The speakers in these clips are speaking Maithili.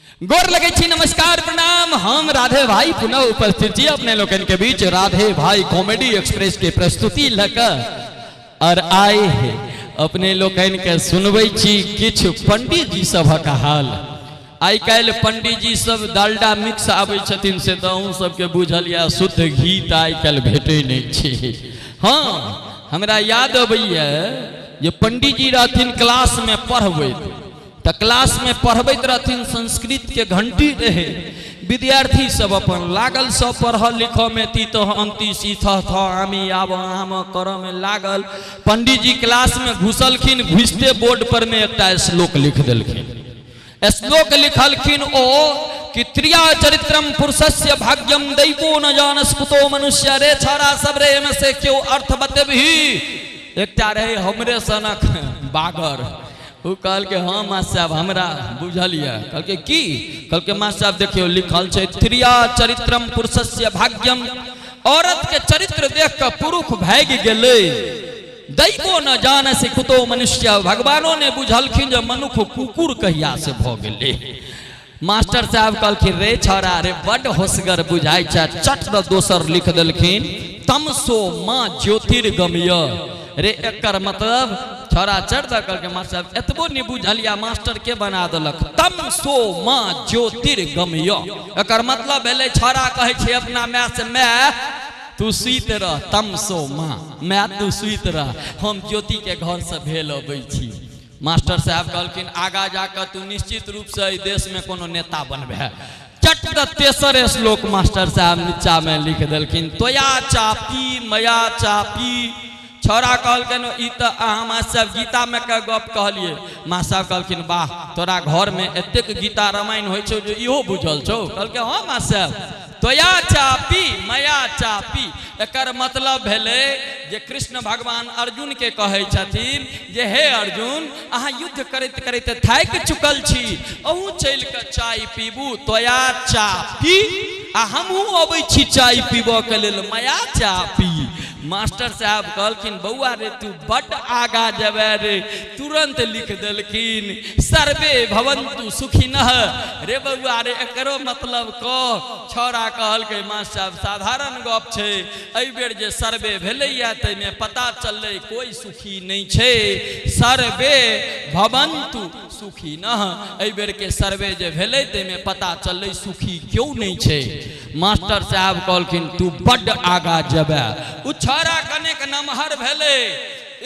गोर लगे छी, नमस्कार, प्रणाम। हम राधे भाई पुनः उपस्थित छी अपने लोकन के बीच राधे भाई कॉमेडी एक्सप्रेस के प्रस्तुति लक और आए है अपने लोकन के सुनबै छी किछु पंडित जी सभक हाल। आइ काल्हि पंडित जी सब डालडा मिक्स आबै छथिन, से तऽ अहूँ सबके बुझल यऽ, शुद्ध घी तऽ आइ काल्हि भेटै नहि छै। हँ, हमरा याद अबैया जे पंडित जी रहथिन क्लासमे पढ़बैत, तऽ क्लासमे पढ़बैत रहथिन, संस्कृतके घंटी रहै, विद्यार्थी सब अपन लागल सब पढ़ऽ लिखऽमे, ती तह अंति सी थ थ आमी आब आम करऽमे लागल। पंडित जी क्लासमे घुसलखिन, घुसिते बोर्ड पर मे एकटा श्लोक लिख देलखिन। श्लोक लिखलखिन ओ कि त्रिया चरित्रम पुरुषस्य भाग्यम दैवो न जानस कुतो मनुष्य। रे छौड़ा सब रे, एहिमे से केओ अर्थ बतेबही? एकटा रहे हमरे सनक बागर, ओ कहलकै हँ मास्टर साहब, हमरा बुझल यऽ। कहलकै की? कहलकै मास्टर साहब देखियौ, लिखल छै त्रिया चरित्रम पुरुषस्य भाग्यम, औरत के चरित्र देख कऽ पुरुष भागि गेलै, दैवो न जान से कुतो मनुष्य, भगवानो ने बुझलखिन जे मनुख कुकुर कहिया से भऽ गेलै। मास्टर साहब कहलखिन रे छौड़ा रे, बड्ड होशगर बुझाइ छै। चट दऽ दोसर लिख देलखिन तमसो माँ ज्योतिर्गमय। रे एकर मतलब? छौड़ा चढ़ दऽ कहलकै मास्टर साहब एतबो नहि बुझल या मास्टर के बना देलक। तमसो माँ ज्योतिर्गमय एकर मतलब भेलै, छौड़ा कहै छै अपना माय से, माय तू सुति रह, तमसो माँ, माय तू सुति रह, हम ज्योतिके घरसँ भेल अबै छी। मास्टर साहब कहलखिन आगा जाकऽ तू निश्चित रूपसँ एहि देशमे कोनो नेता बनबे। चट दऽ तेसर श्लोक मास्टर साहब नीचामे लिख देलखिन तोया चापी मया चापी। छौड़ा कहलखिन ई तऽ अहाँ मास्टर साहब गीतामे के गप कहलियै। मास्टर साहब कहलखिन वाह, तोरा घरमे एतेक गीता रामायण होइ छौ जे इहो बुझल छौ? कहलकै हँ मास्टर साहब, तोया चापी मया चापी एकर मतलब भेलै जे कृष्ण भगवान अर्जुन के कहै छथिन जे हे अर्जुन, अहाँ युद्ध करैत करैत थाकि चुकल छी, अहूँ चलि कऽ चाय पीबू तोया चापी, आ हमहूँ अबै छी चाय पीबऽ के लेल मया चापी। मास्टर साहब कहलखिन बौआ रे, तू बड्ड आगा जेबे रे। तुरंत लिख देलखिन सर्वे भवन्तु सुखिनः। रे बौआ रे, एकरो मतलब कह। छौड़ा कहलकै मास्टर साहब साधारण गप छै, एहि बेर जे सर्वे भेलैया ताहिमे पता चललै कोइ सुखी नहि छै, सर्वे भवन्तु सुखिनः। एहि बेरके सर्वे जे भेलै ताहिमे पता चललै सुखी केओ नहि छै। मास्टर साहब कहलखिन तू बड्ड आगा जेबे। ओ छौड़ा कनेक नमहर भेलै,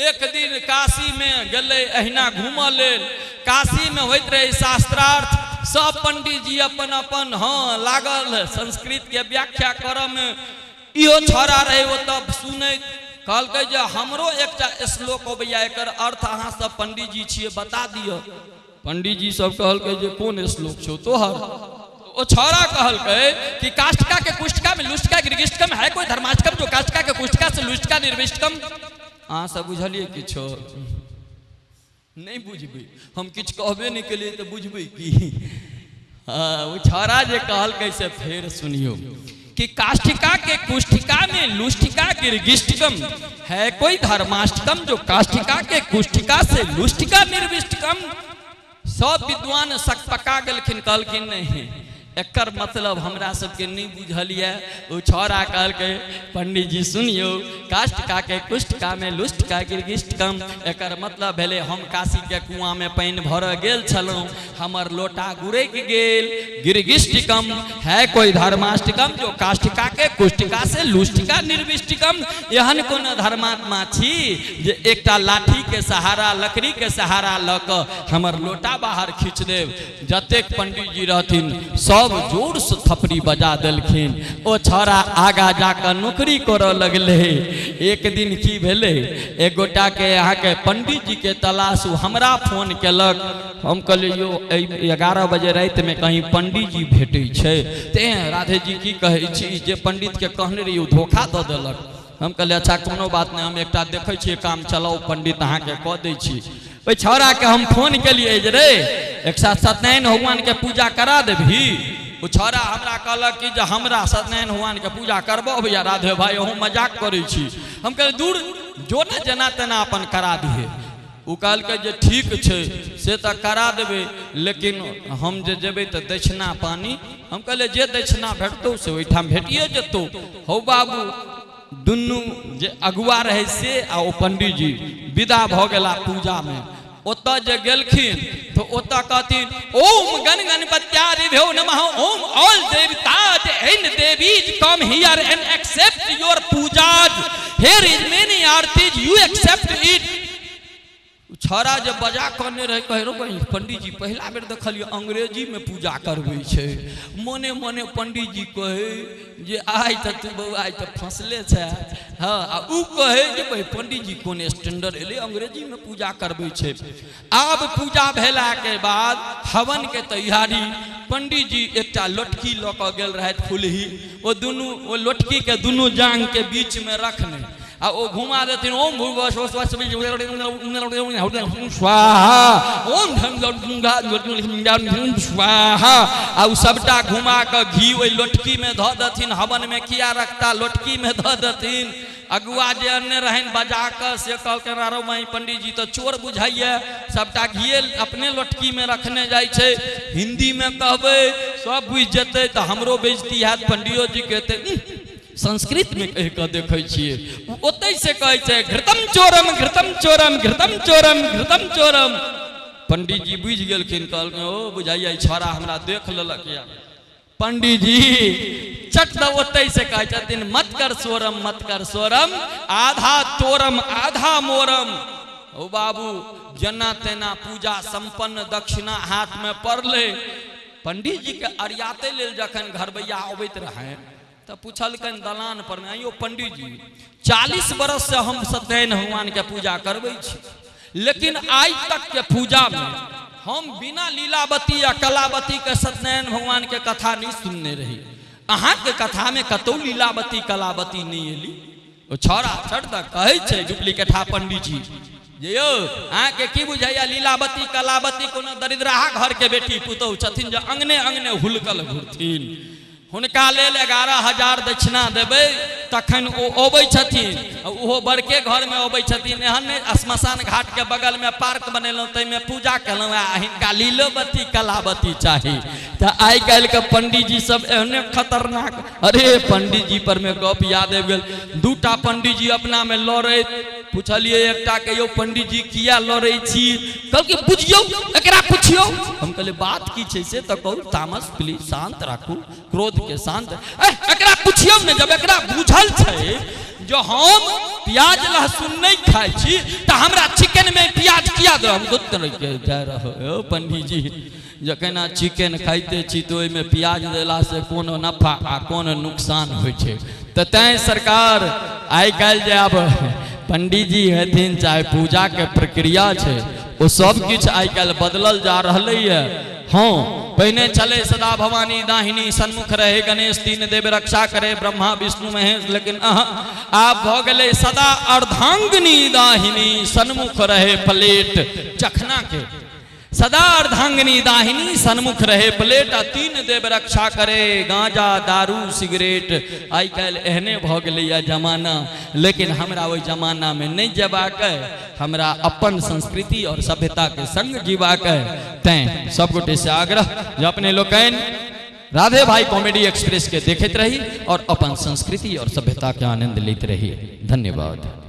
एक दिन काशीमे गेलै अहिना घूमऽ लेल। काशीमे होइत रहै शास्त्रार्थ, सब पंडीजी अपन अपन हँ लागल संस्कृतके व्याख्या करऽमे। इहो छौड़ा रहै ओतऽ सुनैत, कहलकै जे हमरो एकटा श्लोक अबैया, एकर अर्थ अहाँ सब पंडीजी छियै बता दिअ। पंडीजी सब कहलकै जे कोन श्लोक छौ तोहर? ओ छौड़ा कहलकै कि काष्ठका के कुष्ठका में लुष्टका गिरगिष्टकम है कोई धर्माष्टकम जो काष्ठका के कुष्ठका से लुष्टका निर्विष्टकम। अहाँ सब बुझलियै किछो? नहि बुझबै, हम किछु कहबे नहि केलियै तऽ बुझबै की? हाँ, ओ छौड़ा जे कहलकै से फेर सुनियौ कि काष्ठिका के कुष्ठिका में लुष्ठिका गिरगिष्टकम है कोई धर्माष्टकम जो काष्ठिका के कुष्ठिका से लुष्ठिका निर्विष्टकम। सब विद्वान सकपका गेलखिन, कहलखिन नहीं एकर मतलब हमरा सबके नहीं बुझल यऽ। ओ छौड़ा कहलकै पंडित जी सुनियौ, काष्ठिका के कुष्ठिका में लुष्ठिका गिरगिष्टकम एकर मतलब भेलै हम काशी के कुआं में पानि भरऽ गेल छलहुँ, हमर लोटा गुरकि गेल, गिरगिष्टिकम है कोई धर्माष्टिकम जो काष्ठिका के कुष्ठिका से लुष्ठिका निर्विष्टिकम। एहन कोनो धर्मात्मा छी जे एकटा लाठी के सहारा लकड़ी के सहारा लऽ कऽ हमर लोटा बाहर खींच देब? जतेक पंडित जी रहथिन सब जोर से थपड़ी बजा देलखिन। ओ छौड़ा आगा जाकऽ नौकरी करऽ लगलै। एक दिन की भेलै, एक गोटाके अहाँके पंडित जी के तलाश, ओ हमरा फोन केलक। हम कहलियै यौ 11 बजे रातिमे कहीं पंडित जी भेटै छै? तेँ राधे जी की कहै छी, जे पंडितके कहने रहियै ओ धोखा दऽ देलक। हम कहलियै अच्छा कोनो बात नहि, हम एकटा देखै छियै काम चलाउ पंडित अहाँके कऽ दै छी। ओहि छौड़ाके हम फोन केलियै जे रे एक साथ सत्यनारायण भगवानके पूजा करा देबही? ओ छौड़ा हमरा कहलक कि जे हमरा सत्यनारायण भगवानके पूजा करबो भैया राधे भाई, अहूँ मजाक करै छी। हम कहलियै दूर जो ने, जेना तेना अपन करा दिहे। ओ कहलकै जे ठीक छै से तऽ करा देबै लेकिन हम जे जेबै तऽ दक्षिणा पानी। हम कहलियै जे दक्षिणा भेटतौ से ओहिठाम भेटिए जेतौ। हौ बाबू, दुनू जे अगुआ रहै से आ ओ पंडीजी विदा भऽ गेला पूजामे। ओतऽ जे गेलखिन तऽ ओतऽ कहथिन ओम गण गणपत्यादिभ्यो नमः, ओम ऑल देवताज and devis come here and accept your pujas, here is many aartis, you accept it. छौड़ा जे बजा कहने रहै, कहै रो बहिन पंडीजी पहिला बेर देखलियै अंग्रेजीमे पूजा करबै छै। मोने मोने पंडीजी कहै जे आइ तऽ तू बौआ आइ तऽ फँसले छै। हँ, आ उ कहै जे भाइ पंडीजी कोन स्टैंडर्ड एलै अंग्रेजीमे पूजा करबै छै। आब पूजा भेलाके बाद हवनके तैयारी, पंडीजी एकटा लोटकी लऽ कऽ गेल रहथि फुलही, ओ दुनू ओ लोटकीके दुनू जाँघके बीचमे रखने आ ओ घुमा देथिन ओम भूर्भुवः स्वः स्वाहा ओम स्वाहा, आ ओ सबटा घुमा कऽ घी ओहि लोटकीमे धऽ देथिन। हवनमे किया रखता, लोटकीमे धऽ देथिन। अगुआ जे अनने रहनि बजा कऽ से कहलकनि अरे माई पंडीजी तऽ चोर बुझाइए, सबटा घिए अपने लोटकीमे रखने जाइ छै, हिन्दीमे कहबै सब बुझि जेतै तऽ हमरो बेइज्जती हैत, पंडियो जीके हेतै। संस्कृतमे कहि कऽ देखै छियै, ओतहि से कहै छै घृतम चोरम घृतम चोरम घृतम चोरम घृतम चोरम। पंडीजी बुझि गेलखिन, कहलखिन ओ बुझाइए छौड़ा हमरा देख लेलक या। पंडीजी चट दऽ ओतहि से कहै छथिन मत कर सोरम मत कर सोरम, आधा तोरम आधा मोरम। ओ बाबू जेना तेना पूजा सम्पन्न, दक्षिणा हाथमे पड़लै। पंडीजीके अरियातै लेल जखन घरबैया अबैत रहनि तऽ पुछलकनि दलान पर मे, आइयो पंडीजी 40 बरस से हम सत्यनारायण भगवान के पूजा करबै छी, लेकिन आइ तक के पूजा में हम बिना लीलावती या कलावती के सत्यनारायण भगवान के कथा नहीं सुनने रही। अहाँ के कथा में कतौ लीलावती कलावती नहीं एली। ओ छौड़ा छठ तऽ कहै छै डुप्लीकेटा पंडीजी जे यौ अहाँके की बुझाइया लीलावती कलावती कोनो दरिद्राहा घर के बेटी पुतहु छथिन जे अंगने अंगने हुलकल घुरथिन, हुनका लेल 11,000 दक्षिणा देबै तखन ओ अबै छथिन, ओहो बड़के घरमे अबै छथिन, एहन नहि श्मशान घाटके बगलमे पार्क बनेलहुँ ताहिमे पूजा केलहुँ आ हिनका लीलोवती कलावती चाही। तऽ आइ काल्हिके पंडीजी सब एहने खतरनाक। अरे पंडीजी पर मे गप याद आबि गेल, दूटा पंडीजी अपनामे लड़ैत, पुछलियै एकटा के यौ पंडीजी किया लड़ै छी, कहलकै बुझियौ एकरा पुछियौ। हम कहलियै बात की छै से तऽ कहू, तामस प्लीज शांत राखू, क्रोध के शांत, एकरा पुछियौ ने, जब एकरा बुझल छै जो हम प्याज लहसुन नहीं खाइ छी तऽ हमरा चिकन में प्याज किया दो। हम गुप्त जा रहो पंडीजी, जखन अहाँ चिकन खाइते छी तऽ ओहिमे प्याज देलासँ कोन नफा आ कोन नुकसान होइ छै। तऽ तैँ सरकार आइ काल्हि जे आब पंडीजी हेथिन चाहे पूजाके प्रक्रिया छै ओ सब किछु आइ काल्हि बदलल जा रहलैए। हँ, पहिने छलै सदा भवानी दाहिनी सन्मुख रहे गणेश, तीन देव रक्षा करे ब्रह्मा विष्णु महेश, लेकिन अहाँ आब भऽ गेलै सदा अर्धांगिनी दाहिनी सन्मुख रहे प्लेट चखना के, सदा अर्धांगिनी दाहिनी सन्मुख रहे प्लेट आ तीन देव रक्षा करे गांजा दारू सिगरेट। आइ काल्हि एहने भऽ गेलैए जमाना, लेकिन हमरा ओहि जमानामे नहि जेबाक अइ, हमरा अपन संस्कृति और सभ्यताके संग जीबाक अइ। तैँ सबगोटेसँ आग्रह जे अपने लोकनि राधे भाई कॉमेडी एक्सप्रेस के देखैत रही और अपन संस्कृति और सभ्यता के आनंद लेते रही। धन्यवाद।